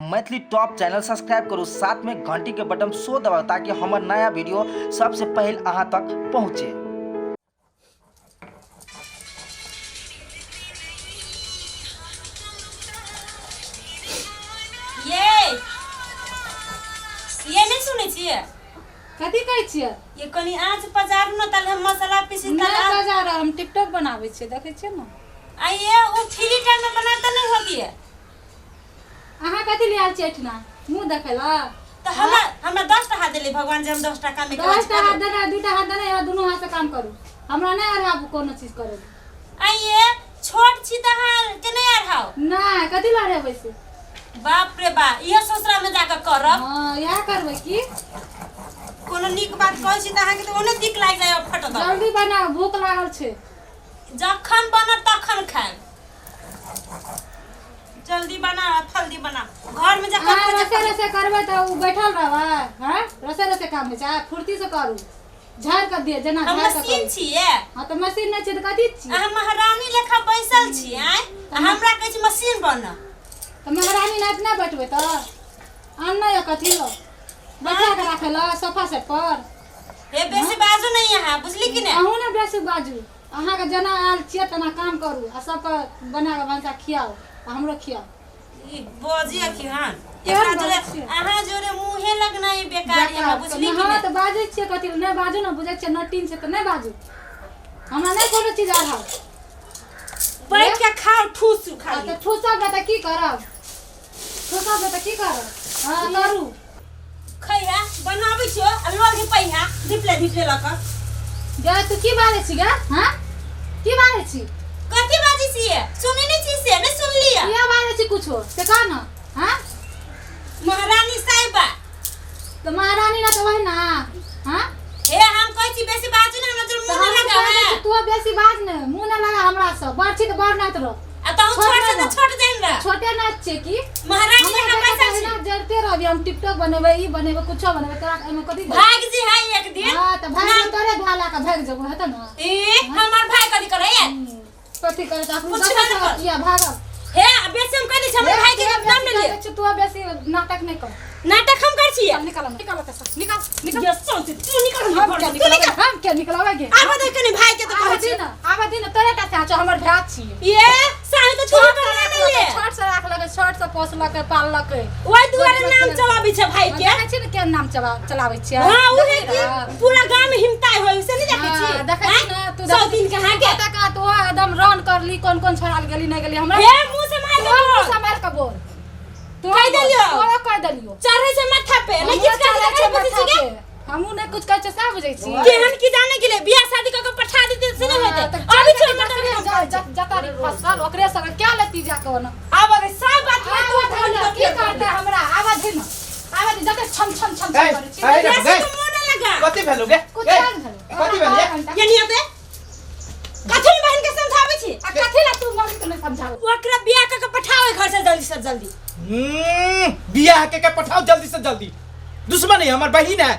Maithili top channel subscribe करू, साथ में घंटी के बटन सो दबाउ ताकि हमर नया वीडियो सबसे पहले अहाँ तक पहुँचे। ये नहीं सुनै छियै? कथी कहै छियै? ये कनी आँच पजारू न तले हम मसाला पीसी नहि तले। बजा रहल, हम टिकटॉक बनाबै छियै, देखै छियै ने। आ ये ओ फ्री टाइम में बना त नहीं होती है। अहाँ कथी ले आयल छियै एहिठिना मुँह देखै लए? तो हमरा हमरा 10 टा हाथ देले भगवान जे हम 10 टा काम 10 टा हाथ देने, 2 टा हाथ देने, एगो दुनू हाथ से काम करू। हमरा नहि अढ़ाबू कोनो चीज करै लए। आ ये छोट छी त अहाँ के नहीं अढ़ाओ? नहि, कथी लए अढ़ेबै से? बाप रे बा, इहो ससुरा में जाके करब? हँ, इएह करबै की। कोनो नीक बात कहै छी त अहाँके त ओने दिक लागि जाय फट दऽ। जल्दी बनाउ, भूख लागल छै। जखन बनत तखन खायब। जल्दी बना, फल्दी बना, घर में जखन अहाँ रसे रसे करबै तऽ ओ बैठल रहबै? हँ, रसे रसे काम होइ छै? फुर्ती से करू, झाड़ि कऽ दिअ जेना हम झाड़ि कऽ मशीन करू। छियै? हँ, तऽ मशीन नहि छै तऽ कथी छियै? अहाँ महारानी लेखा बैसल छियै आँय, आ हमरा कहै छी मशीन बन। तऽ महारानी नाच नहि बैठबै तऽ अन्न यऽ कथी लऽ बैठा कऽ राखै लए सोफा सेट पर? हे, बेसी बाजू नहीं अहाँ, बुझली कि नहि? अहूँ ने बेसी बाजू। अहाँके जेना आयल छियै तेना काम करू आ सबके बना कऽ भनसा खियाउ आ हमरो खियाउ। ई बजी अखी हन केहन एकरा बजै जोरे छियै? अहाँ जोरे मुँहे लगना ई बेकार ये बेकार। बुझली कि हँ नहि? तऽ बाजै छियै कथी लए? नहि बाजू ने, बुझै छियै नटीन छै तऽ नहि बाजू। हमरा नहि कोनो चीज अढ़ाउ। बैठ के खाओ, ठूसू आ खाली। तऽ ठूसब ने तऽ की करब? ठूसब ने तऽ की करब? हँ, करू। खैहा बनाबै छियो आ लोल धिपैहा धिपले धिपले लऽ कऽ। गे, तू की बाजै छी गे? हँ, की बाजै छी? कथी बाजै छियै? सुनै नहि छी से नहि सुनलियै? किया बाजै छी कुछो से कह ने। हँ, महारानी साहिबा। तऽ महारानी ना तऽ वही ना। हँ, हे, हम कहै छी बेसी बाजू ने, हमरा जोर तऽ मुँह हम नहि कहै लगावे। छी तू बेसी बाज ने, मुँह नहि लगा हमरा से। बड़ छी तऽ बड़ नाच रह। आ तहु छोट छोट से नहि तऽ छोट जाइन रह। छोटे नाच छै की? महारानी हमरा लेखा देखा बैसल छी। तऽ एना जरते रहबी। हम टिकटॉक बनेबै, ई बनेबै, कुछो बनेबै, तोरा एहिमे कथी दे? भाग जी है एक दिन। हँ, तऽ भाग जेबै, तोरे भाय लए कऽ भागि जेबो, हेतौ ने? ए, हमर भाय कथी करैया? कथी करे तऽ अखन कुछ दोसर नहि से कर। किया भागब? हे, आ बेसी हम कहि दै छी, हमर भाय के नाम नहि लिअ। तू बेसी नाटक नहि कर। नाटक हम कर छियै? निकाल, निकाल, निकाल, निकाल, निकाल। ये सोच तू निकल हमर हम घर क्या से, तू निकलबै? निकल। हम क्या निकलबै गे? आब दे कनी भाय के तऽ आबऽ कहै दी छी। ने, आबऽ दी ने, तोरे टा से छौ, हमर भाय छियै। ये साहे तऽ तू बना देले। छोट से राखलकै, छोट से पोसलकै, पाललकै। ओहि दुआरे नाम चलाबै छै भाय के। देखै छी ने केहन नाम चलाबै छियै? हां, उहे देखै की रह? पूरा गांव में हिमताई होय से नहीं देखै छी? हाँ, देखै छी ने तू। सौ दिन के हां के कतऽ कहाँ तू एकदम रन करली, कोन कोन छोड़ा गेली, नहि गेली हमरा। हे, मुंह से मार के तू बोल। मुँह से मार के बोल। तू कहि देलियौ। तोरो कहि देलियौ। चढ़ै छै माथा पे, नहीं हमरो किछ कर चढ़ै छै बुझै माथा छी के? पे। हमहूँ नहि कुछ कहै छियै, सएह बुझै छी। केहन की जाने गेलै, बियाह शादी कऽ के पठा देते से नहीं हाँ, होते। तऽ अभी चल छोड़ जतरी मत जतरी फसल ओकरे संगे क्या लेती जा के ओना? आब अरे सब बात में तू आबऽ दही ने, की करतै हमरा? आबऽ दही ने, आबऽ दही, जते छम छम छम छम ए, करै छी। ए, बेसी गे। तो मुंह न लगा। कथी भेलौ गे? कुछ गे, नहि भेलौ। कथी भेल ये? ये नहीं आते कथी ने बहन के समझाबै छी? आ कथी ला तू मम्मी के नहि समझाबै? ओकरा बियाह कऽ के पठाओ घर से जल्दी से जल्दी। बियाह के पठाओ जल्दी से जल्दी। दुश्मन है हमर बहिन है।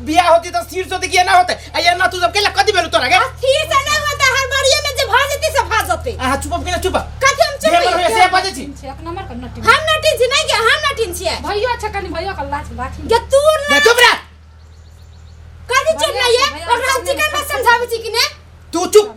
बियाह होती तो सिर से देखिए ना होते। आ ये ना तू सब केला कथी भेलौ तोरा गे? फिर से नहीं होता, हर बड़िए में जे भ जेतै से भ जेतै। अहाँ चुप के ना, चुप। कथी हम चुप? जे मन होइए से बाजै छी। एक नंबर के नटी। हम नटिन छी नहीं के? हम नटिन छियै? भैयो छै, कनी भैयो के लाथ लाथी। गे तू ना। गे, चुप रह। कथी चुप नहीं है? भैया, ओकरा हम चिकन में समझाबै छी कि ने? तू चुप।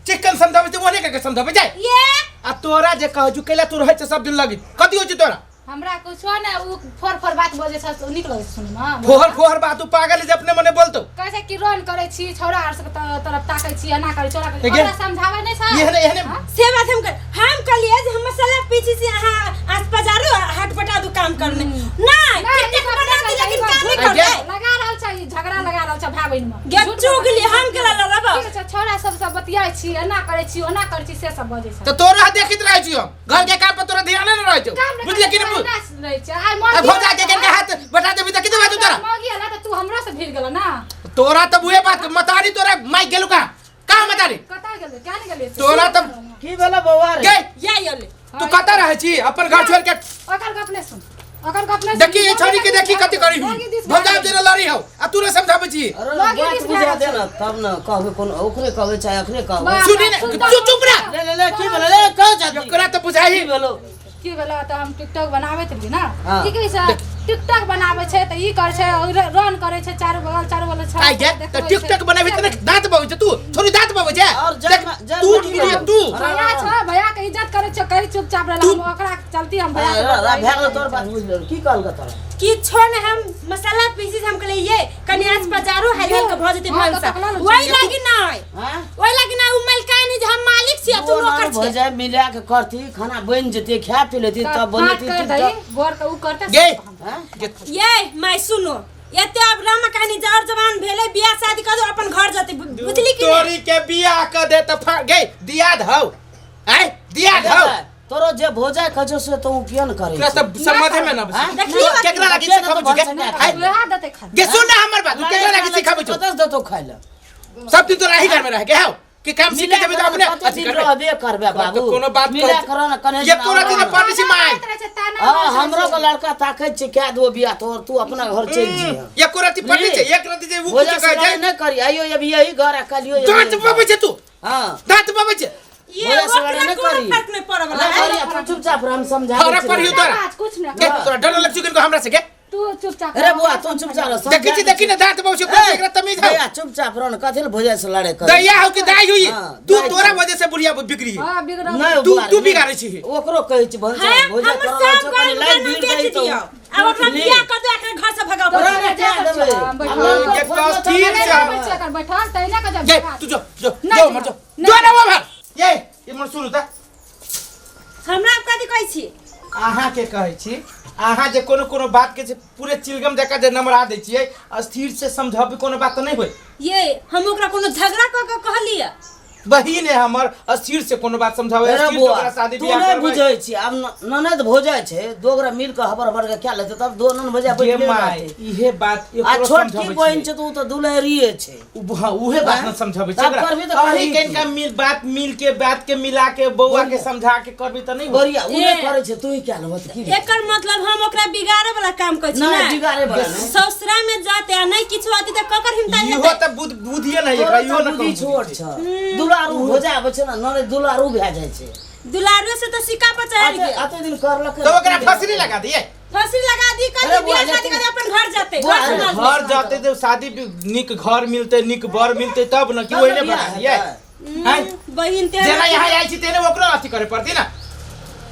चिकन समझाबै छै ओने के समझाबै जाय। ये आ तोरा जे कहै छु केला तू रहै छै सब दिन लगी, कथी होइ छै तोरा? हमरा कुछो ने, उ फोर फोर बात बजै छै, नीक लगै छै सुनैमे। फोहर फोहर बात? तू पागल है जे अपने मने बोलतो। कहै छै कि रन करै छी, छौड़ा आर सबके तरफ ताकै छी, एना करै छी, ओना करै छी। गे। ओकरा समझाबै नहि छै। एहने एहने। हाँ? से बात हम कर, हम कहलिए जे हम मसाला पीछे से अहाँ आस बाजारो हाट पटा दू काम करने नहीं। नहि, टिकटक ई सब बना नहि दी, लेकिन करतै, काम नहीं ई आगे। करते। लगा रहल छै, ई झगड़ा लगा रहल छै भाय बहिन मे। गे झूठ चुगली बजै छै। हम केला लड़ब? ठीक छै, छौड़ा सब सब बतियाइ छी, एना करै छी, ओना करै छी, से सब बजै छै। तऽ तोरा देखैत रहै छी हम, घर के काम पर तोरा ध्यान नहि रहै छौ। काम नहि बुझले कि करै नहि? छै, नहि रहै छै। आइ आ मौगी भौजा के कनका हाथ बटा देबी तऽ की देबा तू तोरा? मौगी एला तऽ तू हमरो से भिड़ गेल ना। तोरा तऽ उहे बात के मतारी तोरा माइक गेलु कहाँ कहाँ मतारी? कतऽ गेलै? क्या नहि गेलै? तोरा तऽ की भेलो बौआ रे? गे। या यले तू कतऽ रहै छी अपन घर छोड़ के? ओकर गप नहि सुन, ओकर गप नहि सुन। देखी ये छोरी के, देखी कथी करी मौगी दिस भौजा भए जेना लड़ी हौ आ तू नहि समझाबै छी। अरे लगे बात दिस बुझा भए दे ने तब ने कहबै, कोन ओकरे कहबै चाहे अखने कहबै। बाप सुनी ने, सुनता। चुप चुप रह। ले ले ले, की भेलो? ले कहाँ जाती? एकरा तऽ बुझाही। की भेलो? की भेलै तऽ हम टिकटॉक बनाबैत रहियै ने। हाँ। की कहै छै, टिकटॉक बनाबै छै तऽ ई करै छै, रन करै छै चारू बगल, चारू बगल छै। आइ गे तऽ टिकटॉक बनाबे तऽ दांत बबै छै, तू थोड़ी दांत बबै छै। और देख, जल तू मटी बुढ़िया बनै। तू भैया छै, भैया के इज्जत करै छै, कही चुपचाप रहला, हम ओकरा चलती हम भैया के भए गेल, तोर बात बुझि गेल। की कहलकै तोरा? किछो ने, हम मसाला पीसी, हम कहलियै ये कनि आज बाजारो हाल हाल के भऽ जेतै। हाँ, तऽ भनसा तकला ने। ओहि लागी नहि, हाँ? ओहि लागी ना, उ मलकाइन जे हम मालिक छी आ तू दू नौकर भऽ छी। जाय, मिला के करती, खाना बनि जेतै, खा पी लेती, तब फाट बनेती कर दही टिकटॉक। बोर के उ करते। गे। हाँ? ये माय सुनो, एते अब रामा कहानी जर जवान भेलै, बियाह शादी कर दो, अपन घर जते, बुझली कि नहि? तोरी के बियाह क दे तऽ गे दियाद हौ, आइ दियाद हौ। तोरो जे भोजा कहै छौ से तो उ किया ने करै तोरा छै? तऽ समझे में ना आबै हाँ? छै। देखली बात? केकरा लागी के सिखाबै छौ गे? भनसा आइ वएह देतै खाली। गे सुन ना हमर बात, तू केकरा लागी सिखाबै छौ? कतऽ से देतौ खाइ लए? सब दिन तोरा एही घर में रह के हौ कि काम सीख के जेबै तऽ अपने कते अथी दिन करबै? रहबे करबे तोरा बाबू। तऽ कोनो बात मिला कहै- कर ना कने। ये तोरा दिन पढ़ै छी माय। हाँ, हमरो के लड़का ताकै छै, कए दो बियाह तोर, तू अपना घर चलि जइहे। एको रति पढ़ै छै, एक रति जे उ भोजा कुछ कहै सराय छै नहि करी, आइयो अभी यही घर आ कलियो यही दांत घर। बबै छै तू। हाँ। दांत बबै छै। ये भोजा सराय ओकरा नहि कोनो करी। फर्क नहि पड़ऽ वाला नहि है। करी, तू चुपचाप रह, हम समझाबै फरक छियै। पड़ियौ तोरा। कुछ नहि। गे तोरा डर लग चुकल हमरा से गे? तू चुपचाप। अरे बुआ, तू चुपचाप रह। देखी छी, देखी ने दांत बबै छै, कोई एकरा तमीज हौ? भैया, चुपचाप रह ने, कथी लए भोजा से लड़ाइ करै? दैया हौ कि दाई हुई? हाँ, तू दाइ तोरा छै। वजह से बुढ़िया बिगड़ी है। हां, बिगड़ल। नहि तू बुआ, तू नहि। बिगाड़ै छी। ओकरो कहै छी भनसा हैं, भोजा हमर करऽ लागै सब छौ, कनि घर लाइन घर भीड़ बेच दही तऽ दियौ। आब अपना नहि। बियाह कर दो, एकरा घर से भगाओ। तोरा ने कए देबै? बैठल। हम लड़का ये फोन में कथी तऽ छै? आबै छै एकर बैठल तहिना के जब गे तू जो जो नहि जो मर जो। नहि। जो ना बाहर। ये ये मोर सुनू त। हमरा आब कथी कहै छी? अहाँ के कहै छी, अहाँ जे कोनो कोनो बात के जे पूरे चिलगम जकाँ जे नमरा दै छियै, स्थिर से समझाबी कोनो बात तऽ नहि होय। ये हम ओकरा कोनो झगड़ा कऽ के कहलियै? बहिन है हमर, स्थिर से कोनो बात समझाबै, अरे स्थिर से बौआ, ओकरा शादी तू बियाह नहि करबै। बुझै छी, आब ननद भोजै छै, दो गोरा मिल कऽ हबर हबर के खा लेतै, तब दो नन भोजा गे बैठले माय, रहतै। इहे बात आ एकरो छोटकी समझाबै बहिन छियै। छै तऽ ओ तऽ दुलहरिये छै। हाँ, उहे बात न समझाबै छै तब ओकरा। करबी तऽ अही करही कनिका की? मिल बात मिल के बात के मिला के बौआ के बढ़िया। समझा के करबी तऽ नहि होतै। बढ़िया, ओ ए। नहि करै छै, तू ही कए लेबह तऽ की भेल? एकर मतलब हम ओकरा बिगाड़े वाला काम करै छी? नहि, ने बिगाड़े वाला नहि। ससुरा में जाते आ नहि किछु आती तऽ ककर हिम्मत इहो हेतै? तऽ बुद्धिए नहि एकरा, तोरो इहो तऽ न बुद्धि कम छोट बुद्धि छै। छ। दुलारू भोजा आबै छै ने, ननद दुलारू भए जाइ छै। दुलारुए से तऽ सिक्का पर चढ़ि अते गेल। अते दिन करलकै। तऽ ओकरा फसरी लगा दिए। फांसी लगा दी अरे कर बुआ, बियाह शादी लेकिन- कर अपन घर जाते, बुआ, घर अरे संभाल। घर जाते जब शादी नीक घर मिलते, नीक बर मिलते तब न कि तब ओहिने ने बना बियाह दिए। हेतै। हैं? बहिन ते जेना यहाँ आयल छी तेने ओकरो अथी करे पड़ती ना।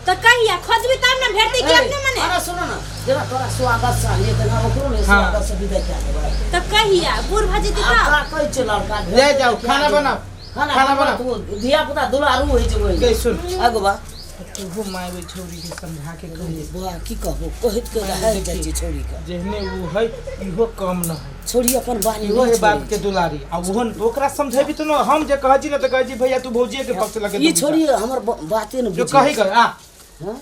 तऽ कहिया खोजबी तब ने भेटतै कि अपने मने? अरे सुनो ना, जेना तोरा स्वागत से आनिए तेना ओकरो ने हाँ। स्वागत से विदा कए देबै। तऽ कहिया बूढ़ भऽ जेतै आब तब? का कहै छै लड़का भेट ले जाओ, कए खाना देबै। बनाओ। खाना खाना बनाओ। बनाओ। तू धिया पुता दुलारू होइ छै ओहि। गई सुन। आगू बा। तूहो माय ओहि छौरी के समझा के कही। बुआ, की कहबो, कहैत के रहै जाइ छै छौरी के। जेहने उ है, इहो कम न है। छौरी अपन बानी इहो नहि है बाप छोड़ै के दुलारी आ ओहो ओकरा समझेबी तो न, हम जे कहै छी ने तऽ कहै छी भैया तू भौजिए के पक्ष लगे। छै। ई छौरी हमर बाते ने जो बुझै कही गए आ हाँ?